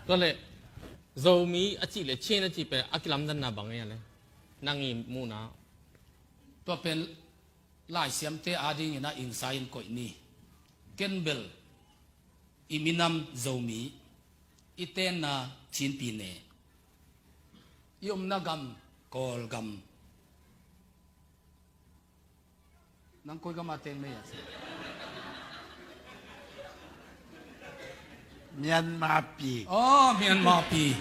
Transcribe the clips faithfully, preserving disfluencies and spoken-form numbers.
Tua leh Zomi a cih leh Chin a cih pen a kilamdanna bang ei a leh nang i muhna? Tua pen laisiamte adingin a ingsa in koih ni. Ken bel i minam Zomi, i tenna Chin pyine, i omna gam Kawlgam. Nang koi gam a teng na hia? Myanmar pi. Oh, Myanmar pi.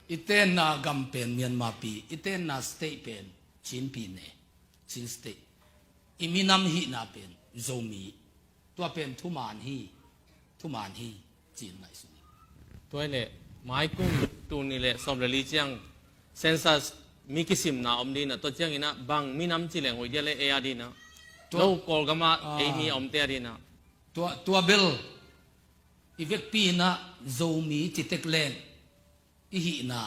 I tenna gam pen Myanmar pi, i tenna state pen Chin pyine, Chin state. I minam hihna pen Zomi. Tua pen thuman hi, thuman hi, ci-in ngaihsun. Tua hi leh mai kum tul nih leh sawm leh li ciang census mi kisimna om ding a, tua ciangin a bang minam ci leng hoih dia leh ei a ding a, tua, lo Kawlgam a, ah, ei mi a omte a ding a. Tua, tua bel i vekpi in a Zomi ci tek leng i hihna,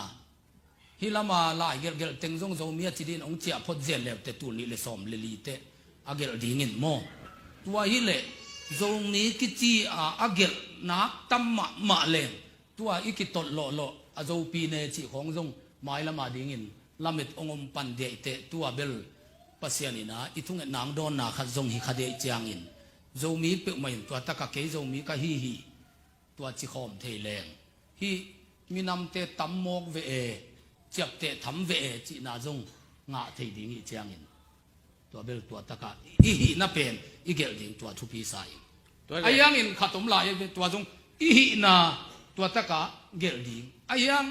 hih lama lai gelhgelh teng zong Zomi a ci dingin hong ciah phot zel leute tul nih leh sawm leh lite a gelh dingin maw. Tua hi leh Zomi kici a a gelh nak tam mahmah leng tua i kitolh lawhlawh a Zo pyine cih khawng zong mai lama dingin lamet hong om pan diaih teh, tua bel Pasian in a i thungetna hong dawnna khat zong hi kha diaih ciangin Zomi peuhmah in tua takah kei Zomi ka hi hi tua ci khawm thei leng, hih minamte tam mawk ve e, ciapteh tham ve e cihna zong ngah thei ding ih ciangin, tua bel tua takah i hihna pen i gelh ding tua thupi sa ing. Tua hi leh a hiangin khat om lai ve, tua zong i hihna tua takah gelh ding. A hiang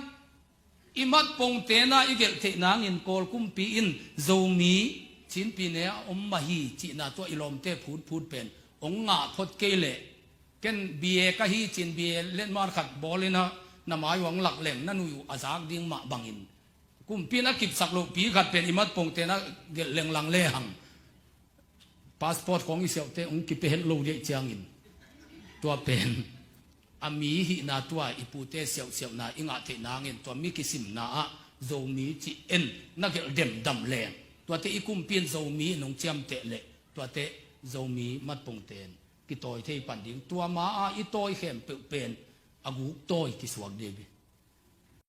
i mat pongtena i gelh theih nangin Kawl kumpi in Zomi Chin pyine a om mah hi cihna tua i lawmte phutphut pen hong ngah phot kei leh, ken B A ka hi cin B A letmar khat bawl in a na mai uh hong lak leng na nuih uh a zak ding mah bangin, kumpi in a kipsak lohpi khat pen i mat pongtena gelh lenglang lehang passport khawng i siauhte hong kipia het lo diaih ciangin, tua pen a mi hihna tua i pute siauhsiauhna i ngah theih nangin tua mi kisimna ah Zomi ci en na gelh demdam leng, tuate i kumpi in Zomi in hong ciamteh leh tuate Zomi matpongte in kitawi thei pan ding. Tua ma-a i tawi khempeuh pen a guk tawi kisuak ding hi.